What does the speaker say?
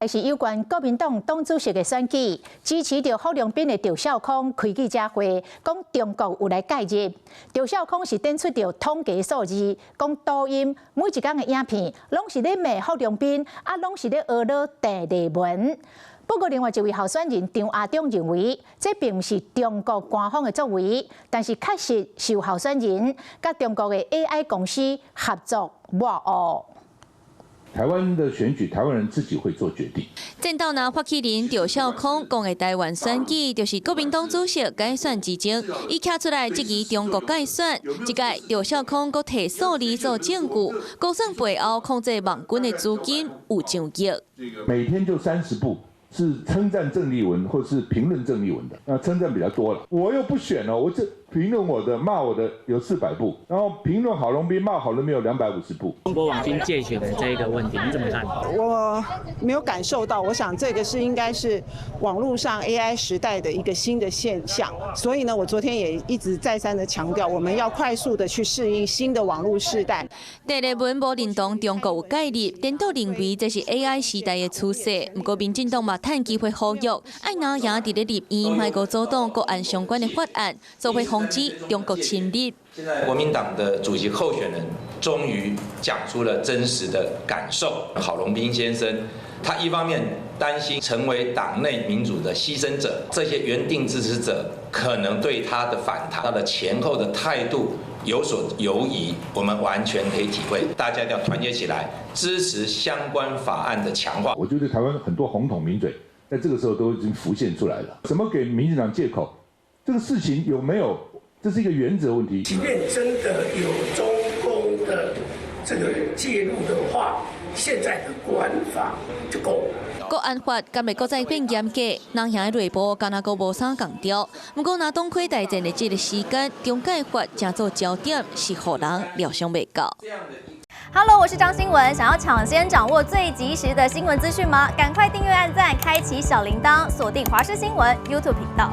是有關國民黨黨主席的選舉，支持著郝龍斌的趙少康開記者會，講中國有來介入。趙少康是展出著統計數字，講抖音每一工的影片，攏是咧罵郝龍斌，啊，攏是咧呵咾鄭麗文。不過，另外一位候選人張亞中認為，這並毋是中國官方的作為，但是確實是有候選人佮中國的 AI 公司合作抹烏。台灣的選舉，台灣人自己會做決定。戰鬥男發起人趙少康講的台灣選舉，就是國民黨主席改選之爭。伊徛出來質疑中國介選，這屆趙少康閣提數字做證據，估算背後控制網軍的資金有上億。每天就30部是稱讚鄭麗文或是評論鄭麗文的，那稱讚比較多了。我又不選了，我這評論我的、罵我的有400部，然後評論郝龍斌、罵郝龍斌有250部。中國網軍介選的這個問題，你怎麼看？我沒有感受到，我想這個是應該是網絡上 AI 時代的一個新的現象，所以呢，我昨天也一直再三的強調，我們要快速的去適應新的網絡世代。鄭麗文無認同中國有介入，顛倒認為這是 AI 時代的趨勢。毋過民進黨嘛趁機會呼籲，愛若贏佇咧立院，莫閣阻擋國安相關的法案，做伙防止中國侵入。現在國民黨的主席候選人終於講出了真實的感受。郝龍斌先生，他一方面擔心成為黨內民主的犧牲者，這些原定支持者可能對他的反彈，他的前後的態度有所猶疑，我們完全可以體會。大家一定要團結起來，支持相關法案的強化。我覺得台灣很多紅統名嘴，在這個時候都已經浮現出來了。怎麼給民進黨借口？這個事情有沒有？這是一個原則問題。即便真的有中共的這個介入的話，現在的國安法就夠。國安法今日閣再變嚴格，人行的內部敢若閣無啥仝調。毋過，若黨魁大戰的這個時間，中介法成做焦點，是予人料想袂到。 Hello，我是張新聞，想要搶先掌握最及時的新聞資訊嗎？趕快訂閱、按讚、開啟小鈴鐺，鎖定華視新聞 YouTube 頻道。